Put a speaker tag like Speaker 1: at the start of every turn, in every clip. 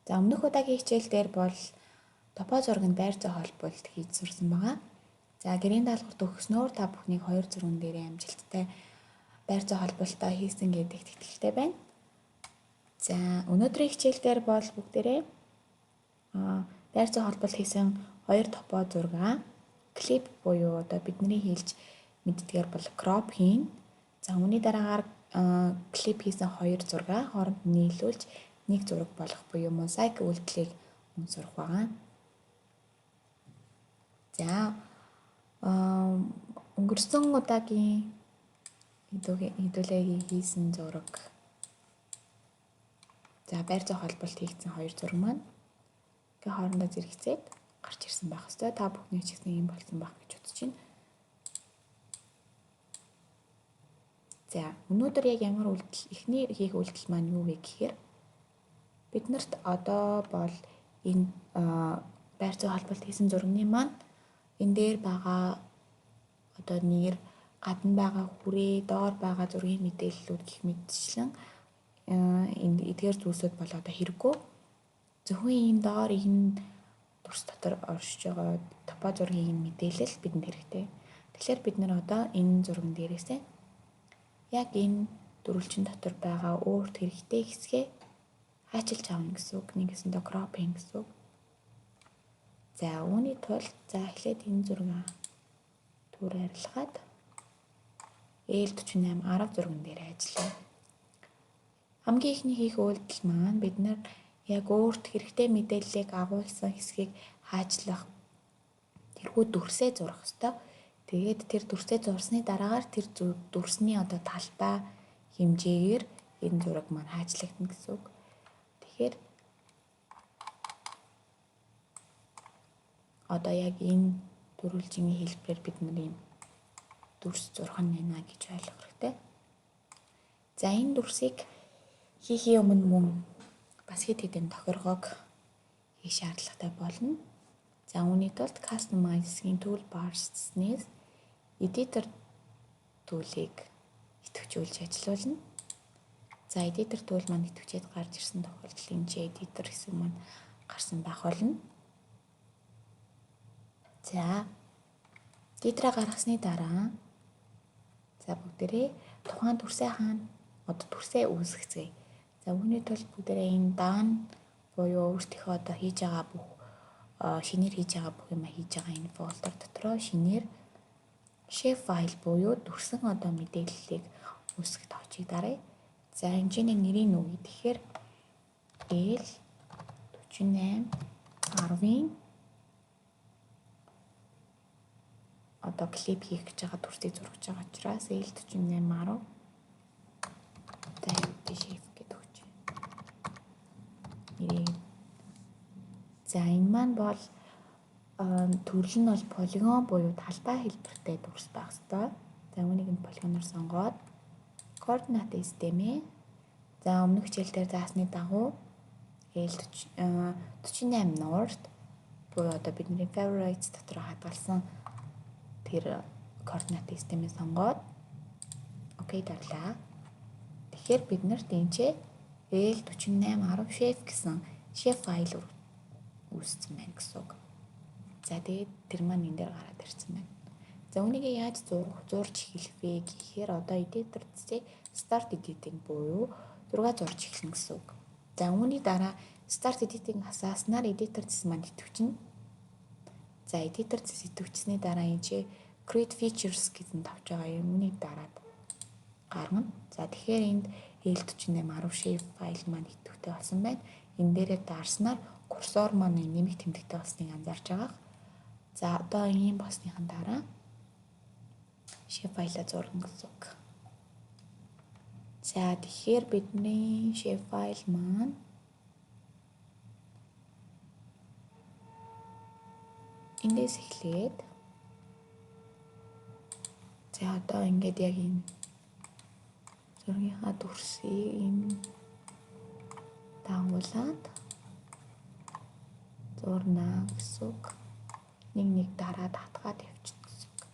Speaker 1: За, өмнөх удаагийн хичээл дээр бол топо зургийн байр зүй холболт хийж сурсан байгаа. За, гэрийн даалгавар төгснөөр та бүхнийг хоёр зурган дээрээ амжилттай байр зүй холболтоо хийсэн гэдэгт итгэлтэй байна. За, өнөөдрийн хичээл дээр бол бүгдээрээ байр зүй холболт хийсэн хоёр топо зургаа клип буюу одоо бидний хэлж мэддгээр бол кроп хийн. За, үүний дараагаар клип хийсэн хоёр зургаа хооронд нийлүүлж нэг зураг болох буюу мозаик үйлдэлийг мөн сурах байгаа. За, өнгөрсөн удаагийн хэдүүлээгийн хийсэн зураг. За, байр зүй холболт хийгдсэн хоёр зураг маань ингээ хоорондоо зэрэгцээд гарч ирсэн байх ёстой. Та бүхний ч гэсэн ийм болсон байх гэж бодож байна. За, өнөөдөр яг ямар үйлдэл, эхний хийх үйлдэл маань юу вэ гэхээр биднэрт одоо бол энэ байр зүй холболт хийсэн зургийн маань энэ дээр байгаа одоо нэр, гадна байгаа хүрээ, доор байгаа зургийн мэдээллүүд гэх мэтчлэн энэ эдгээр зүйлсүүд бол одоо хэрэггүй. Зөвхөн энэ доор энэ дүрс дотор оршиж байгаа топо зургийн энэ мэдээлэл бидэнд хэрэгтэй. Тэгэхээр бид нар одоо энэ зурган дээрээсээ яг энэ дөрвөлжин дотор байгаа өөрт хэрэгтэй хэсгээ хаачилж авна гэсэн үг. Нэгэсэндээ кроп хийн гэсэн үг. За, үүний тулд за эхлээд энэ зургийг түр арилгаад L48 10 зурган дээр ажиллая. Хамгийн эхний хийх үйлдэл маань бид нар яг өөрт хэрэгтэй мэдээллийг агуулсан хэсгийг хаачлах тэрхүү дүрсээ зурах ёстой. Тэгээд тэр дүрсээ зурсны дараагаар тэр дүрсний одоо талбай хэмжээгээр энэ зураг маань хаачлагдана гэсэн үг. Тэгэхээр одоо яг энэ дөрвөлжингийн хэлбэрээр бид нар ийм дүрс зурх нь байна гэж ойлгох хэрэгтэй. За, энэ дүрсийг хийхийн өмнө мөн бас хэд хэдэн тохиргоог хийх шаардлагатай болно. За, үүний тулд Customize-ийн Toolbars-нээс Editor tool-ыг идэвхжүүлж ажилуулна. За, Editor tool маань идэвхжээд гарч ирсэн тохиолдолд энэ чи Editor хэсэг маань гарсан байх болно. За, Editor-а гаргасны дараа за бүгдээрээ тухайн дүрсээ хаана одоо дүрсээ үүсгэцгээе. За, үүний тулд бүгдээрээ энэ done буюу өөрсдийнхөө одоо хийж байгаа бүх шинээр хийж байгаа бүх юм хийж байгаа энэ folder дотроо шинээр shape file буюу дүрсэн одоо мэдээллийг үүсгэх товчийг даръя. За, хэмжээний нэрийг нүгье. Тэгэхээр L 48 10-ын одоо клип хийх гэж байгаа дүрсийг зургаж байгаа учраас L 48 10 за shape гэдэг өгч. Нэрийг. За, энэ маань бол төрөл нь бол полигон буюу талбай хэлбэртэй дүрс байх ёстой. За, үүнийг нь полигоноор сонгоод координат системээ за өмнөх хичээл дээр заасны дагуу L 48 North буюу одоо бидний favorites дотор хадгалсан тэр координат системээ сонгоод окей дарлаа. Тэгэхээр бид нарт энэ ч L 48 10 shape гэсэн shape файл үүссэн байна гэсэн үг. За, тэгээд тэр маань энэ дээр гараад ирсэн байна. За, үүнийг яаж зурж эхлэх вэ гэхээр одоо editor цэсээ start editing буюу зураг зурж эхэлнэ гэсэн үг. За, үүний дараа start editing асааснаар editor цэс маань идэвхжинэ. За, editor цэс идэвхжсэний дараа энэ чи create features гэсэн тавж байгаа юм. Үүнийг дараад гаргана. За, тэгэхээр энд L48 10 shape файл маань идэвхтэй болсон байна. Энэ дээрээ дарснаар курсор маань нэмэх тэмдэгтэй болсныг анзаарч байгаа. За, одоо ийм болсныхан дараа shape файлаа зурна гэсэн үг. За, тэгэхээр бидний shape файл маань эндээс эхлээд за одоо ингээд яг энэ зургийнхаа дүрсийг энэ дагуулад зурна гэсэн үг. Нэг нэг дараад хатгаад явчихна гэсэн үг.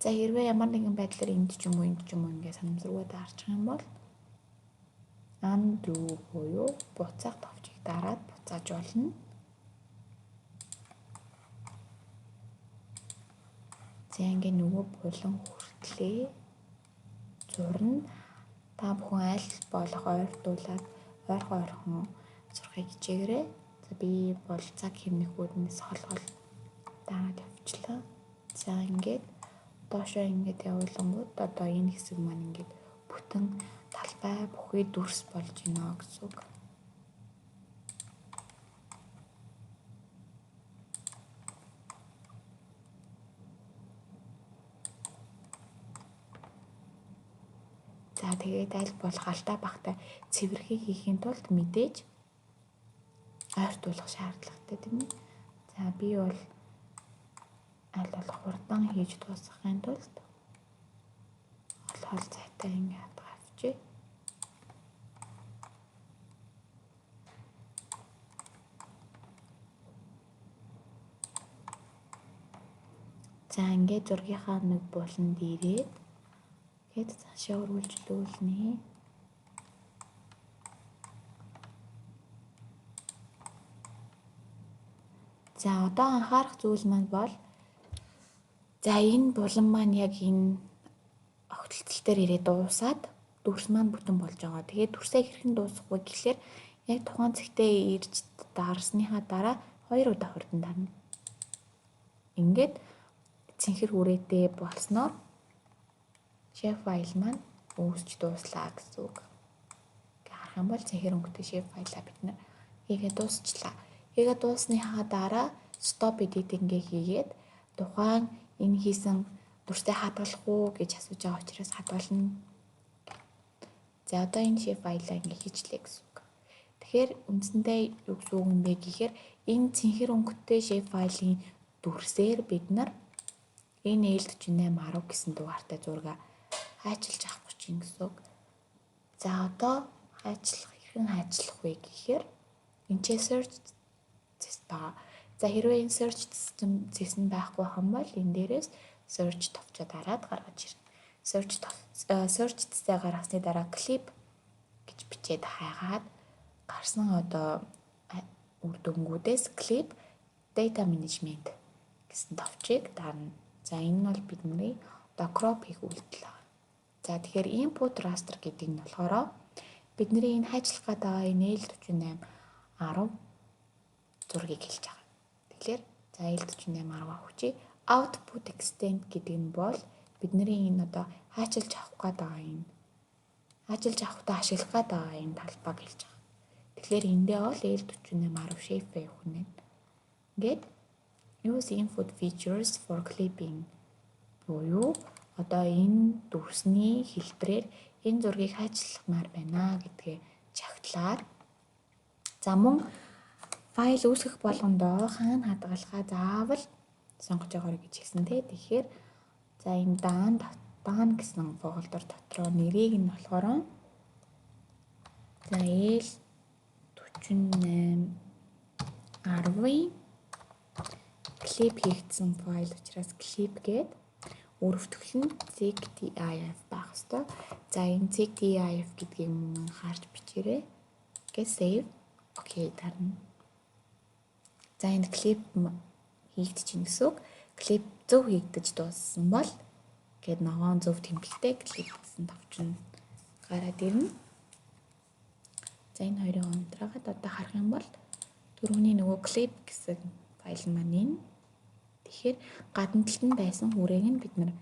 Speaker 1: За, хэрвээ ямар нэгэн байдлаар энд ч юм уу энд ч юм уу ингээд санамсаргүй дарчих юм бол undo буюу буцаах товчийг дараад буцаах зааж болно. За ингээ нөгөө булан хүртлээ зурна. Та бүхэн аль болох ойртуулад ойрхон ойрхон зурхыг хичээгээрэй. За би бол цаг хэмнэх үүднээс хол хол дараад явчлаа. За ингээд доошоо ингээд явуулангууд одоо энэ хэсэг маань ингээд бүтэн талбай бүхий дүрс болж байна гэсэн үг. За тэгээд аль болох алдаа багтай цэвэрхий хийхийн тулд мэдээж ойртуулах шаардлагатай, тийм ээ. За би бол аль болох хурдан хийж дуусгахын тулд хол хол зайтай ингээд хадгаа авчээ. За ингээд зургийнхаа нэг буланд ирээд гээд цаашаа үргэлжлүүлнэ. За одоо анхаарах зүйл маань бол за энэ булан маань яг энэ огтлцол дээр ирээд дуусаад дүрс маань бүтэн болж байгаа. Тэгээд дүрсээ хэрхэн дуусгах вэ гэхлээр яг тухайн цэгтээ ирж дарсныхаа дараа 2 удаа хурдан дарна. Ингээд цэнхэр хүрээтэй болсноор shape file маань үүсч дууслаа гэсэн үг. Ингээ харах юм бол цэнхэр өнгөтэй shape file-а бид нар хийгээд дуусчлаа. Хийгээд дуусныхаа дараа stop editing-гээ хийгээд тухайн энэ хийсэн дүрсээ хадгалах уу гэж асууж байгаа учраас хадгална. За одоо энэ shape file-а ингээ хийчлээ гэсэн үг. Тэгэхээр үндсэндээ юу гэсэн үг юм бэ гэхээр энэ цэнхэр өнгөтэй shape file-ын дүрсээр бид нар энэ L48 10 гэсэн дугаартай зураг хайчилж авах гэж юм гэсэн үг. За одоо хайчлах хэрхэн хайчлах вэ гэхээр энэ ч search цэс байгаа. За хэрвээ энэ search цэс нь байхгүй хам бол энэ дээрээс search товчоо дараад гаргаж ирнэ. Search цэсээ гаргасны дараа clip гэж бичээд хайгаад гарсан одоо үр дүнгүүдээс clip data management гэсэн товчийг дарна. За энэ нь бол бидний одоо crop хийх үйлдэл байна. За тэгэхээр input raster гэдэг нь болохоор бидний энэ хайчлах гээд байгаа энэ L48 10 зургийг хэлж байгаа. Тэгэхээр за L48 10 авчих. Output extent гэдэг нь бол бидний энэ одоо хайчилж авах гээд байгаа энэ хайчилж авахдаа ашиглах гээд байгаа энэ талбайг хэлж байгаа. Тэгэхээр эндээ бол L48 10 shape явах нэ. Ингээд use input features for clipping буюу одоо энэ дүрсний хэлбэрээр энэ зургийг хайчилмаар байна гэдгээ чагтлаад, за мөн файл үүсгэх болгондоо хаана хадгалахаа заавал сонгож байгаарай гэж хэлсэн тий. Тэгэхээр за энэ done done гэсэн folder дотроо нэрийг нь болохоор за L 48 10-ын клип хийгдсэн файл учраас клип гээд өрөвтгөл нь .zgif байх ёстой. За энэ .zgif гэдгийг мөн харж бичээрэй. Гэ save. Окей дарна. За энэ клип хийгдэж чинь гэсэн үг. Клип зөв хийгдэж дууссан бол гээд ногоон зөв тэмдэгтэй клип гэсэн товч нь гараад ирнэ. За энэ хоёрыг унтраагаад одоо харах юм бол түрүүний нөгөө клип гэсэн файл маань энэ. Тэгэхээр гадна талд нь байсан хүрээг нь бид нар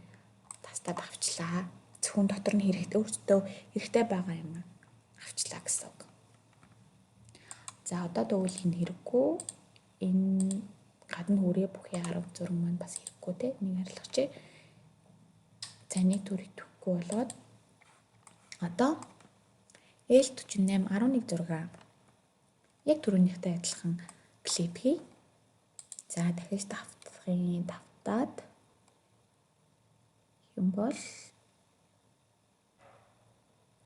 Speaker 1: тастаад авчлаа. Зөвхөн дотор нь хэрэгтэй өөртөө хэрэгтэй байгаа юм авчлаа гэсэн үг. За одоо тэгвэл энэ хэрэггүй. Энэ гадна хүрээ бүхий 10 зураг маань бас хэрэггүй те. Нэг арилгачээ. За нэг төр идэвхгүй болгоод одоо L48 11 зураг яг түрүүнийхтэй адилхан клип хий. За дахиж давтахын давтаад юм бол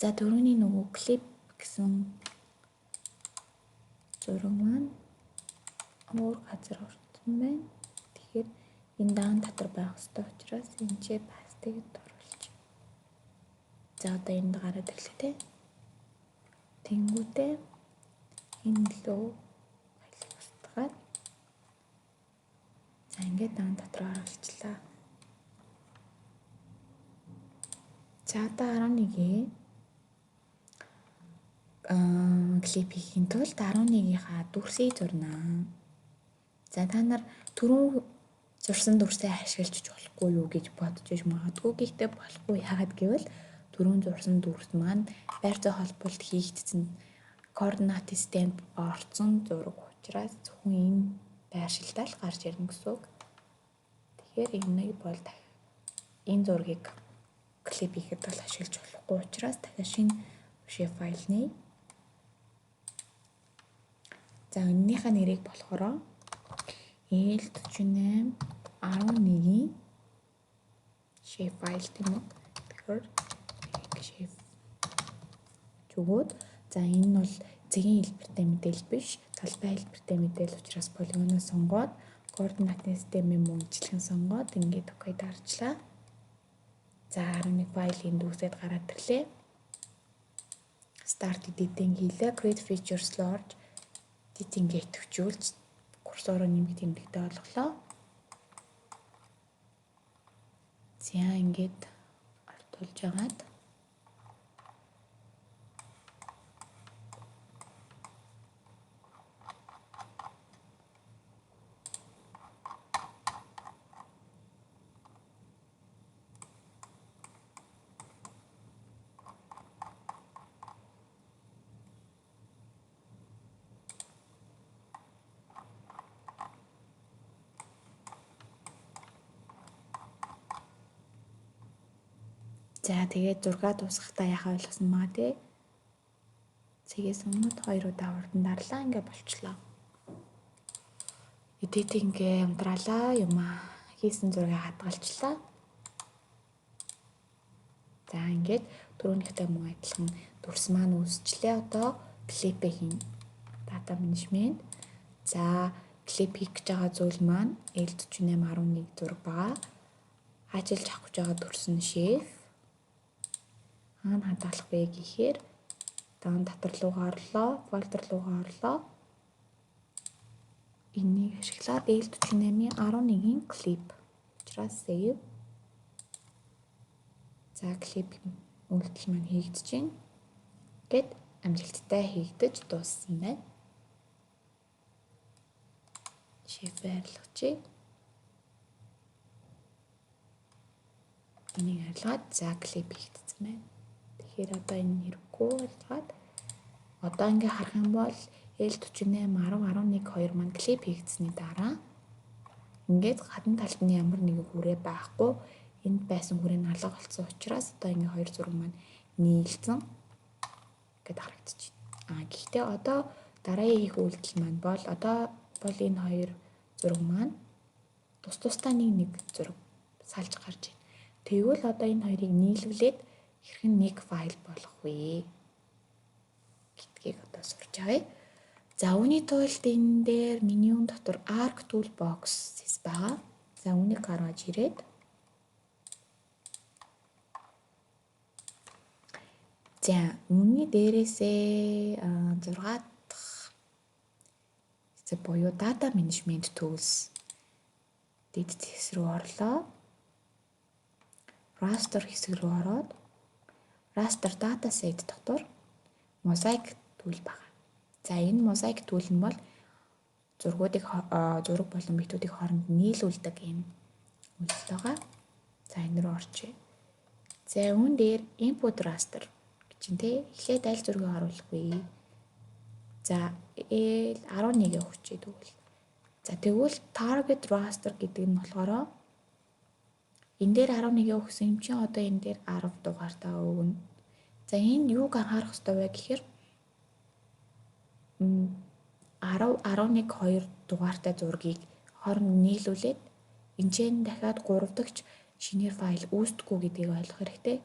Speaker 1: за түрүүний нөгөө клип гэсэн зураг маань өөр газар орсон байна. Тэгэхээр энэ даан дотор байх ёстой учраас энэ ч paste гээд оруулж. За одоо энд гараад ирлээ те. Тэнгүүтээ энэ лөө ингээд дан дотор оруулчлаа. За одоо 11-ээ клип хийхин тулд 11-ийнхаа дүрсийг зурнаа. За та нар түрүүн зурсан дүрсээ ашиглаж болохгүй юу гэж бодож иж магадгүй. Гэхдээ болохгүй. Яагаад гэвэл түрүүн зурсан дүрс маань байр зүй холболт хийгдсэн координат системд орцсон зураг учраас зөвхөн энэ байршилдаа л гарч ирнэ гэсэн үг. Тэгэхээр энийг бол энэ зургийг клип хийхэд бол ашиглаж болохгүй учраас дахиад шинэ shape файл нэ. За энэнийхээ нэрийг болохоор L48 11-ийн shape файл тийм үү? Тэгэхээр shape зүгүүд. За энэ нь бол цэгийн хэлбэртэй мэдээлэл биш, талбай хэлбэртэй мэдээлэл учраас полигоноос сонгоод координатын системийн мөн ижилхэн сонгоод ингээд окей дарчлаа. За 11 файл энд үүсээд гараад ирлээ. Start editing хийлээ. Create features large editing-гээ идэвхжүүлж курсороо нэмэх тэмдэгтэй олголоо. За ингээд ортуулж агаад За тэгээд зургаа дуусгахдаа яхаа ойлгосон маа тий. Цэгээс өмнөд хоёр удаа хурдан дарлаа ингээ болчлоо. Editing-гээ унтраалаа юм аа. Хийсэн зургийг хадгалчлаа. За ингээд түрүүнийхтэй мөн адилхан дүрс маань үүсчлээ. Одоо клипээ хийн. Data management. За клип хийх гэж байгаа зүйл маань L48.11 зураг байгаа. Хаачилж авах гэж байгаа дүрс нь shape. Хаана хадгалах вэ гэхээр дан дотор руугаа орлоо, фолдер руугаа орлоо. Энийг ашиглаад L48-ийн 11-ийн клип. Учраас save. За клип үйлдэл маань хийгдэж байна. Гэт амжилттай хийгдэж дууссан байна. Shape арилгажээ. Энийг арилгаад за клип хийгдсэн байна. Тэгэхээр одоо энэ хэрэггүй болгоод одоо ингээ харах юм бол L48 10 11 2 маань клип хийгдсэний дараа ингээд гадна талд нь ямар нэгэн хүрээ байхгүй энд байсан хүрээ нь алга болсон учраас одоо ингээ хоёр зураг маань нийлцэн гэд харагдчих. А гэхдээ одоо дараагийн хийх үйлдэл маань бол одоо бол энэ хоёр зураг маань тус тусдаа нэг нэг зураг салж гарч байна. Тэгвэл одоо энэ хоёрыг нийлүүлээд хэрхэн нэг файл болгох вэ гэдгийг одоо сурч авъя. За үүний тулд энэ дээр менюн дотор Arc Toolbox байгаа. За үүнийг гаргаж ирээд за үүний дээрээсээ 6 дахь хэсэг буюу Data Management Tools дэд хэсэг рүү орлоо. Raster хэсэг рүү ороод Raster Dataset дотор Mosaic tool байгаа. За энэ Mosaic tool нь бол зургуудыг зураг болон битүүдийг хооронд нийлүүлдэг юм үйлдэл байгаа. За энэ рүү орчие. За үүн дээр input raster гэж чинь те эхлээд аль зургийг оруулах вэ? За L11-ийг өгчээ тэгвэл. За тэгвэл target raster гэдэг нь болохоор энэ дээр 11-ийг өгсөн юм чинь одоо энэ дээр 10 дугаартаа өгнө. За энэ юуг анхаарах ёстой вэ гэхээр 10 11 2 дугаартай зургийг хооронд нийлүүлээд энэ ч дахиад 3 дахь шинээр файл үүсдэхгүй гэдгийг ойлгох хэрэгтэй.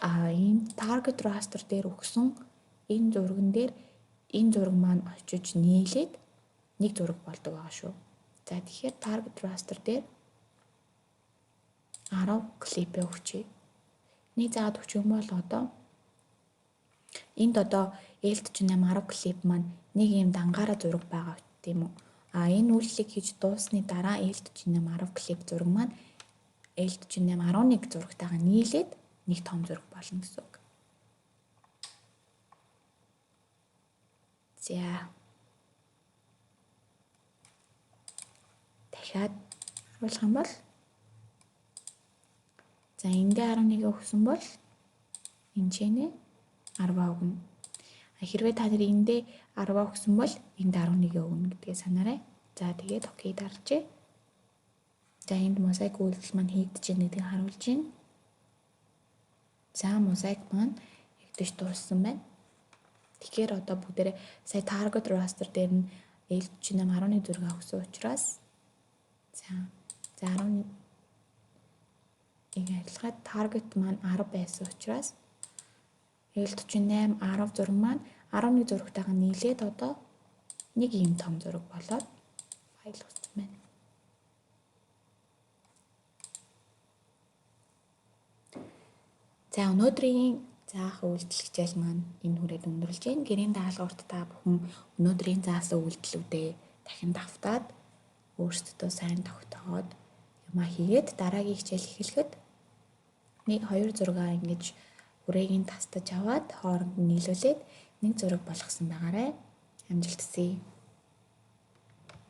Speaker 1: А энэ target raster дээр өгсөн энэ зурган дээр энэ зураг маань очиж нийлээд нэг зураг болдог байгаа шүү. За тэгэхээр target raster дээр 10 клипээ өгчээ. Нэг заагаад өгчих юм бол одоо энд одоо L48 10 клип маань нэг юм дангаараа зураг байгаа тийм үү. А энэ үйлдэлийг хийж дууссаны дараа L48 10 клип зураг маань L48 11 зурагтайгаа нийлээд нэг том зураг болно гэсэн үг. За. Дахиад харуулах юм бол за эндээ 11 өгсөн бол энэ ч нэ 10 өгнө. Хэрвээ та нар эндээ 10 өгсөн бол энд 11 өгнө гэдгээ санаарай. За тэгээд окей даржээ. За энд мозаик үйлдэл маань хийгдэж байна гэдгийг харуулж байна. За мозаик маань хийгдэж дууссан байна. Тэгэхээр одоо бүгдээрээ сая target raster дээр нь L48 11 зураг өгсөн учраас за за 11 ажиллагаад target маань 10 байсан учраас L48 10 зураг маань 11 зурагтайгаа нийлээд одоо нэг ийм том зураг болоод файл үүссэн байна. За өнөөдрийн заах үйлдэл хичээл маань энэ хүрээд өндөрлөж байна. Гэрийн даалгаварт та бүхэн өнөөдрийн заасан үйлдэлүүдээ дахин давтаад өөрсдөө сайн тогтоогоод юмаа хийгээд дараагийн хичээл эхлэхэд 1 2 зургаа ингэж хүрээг нь тастаж аваад хооронд нь нийлүүлээд нэг зураг болгосон байгаарай. Амжилт хүсье.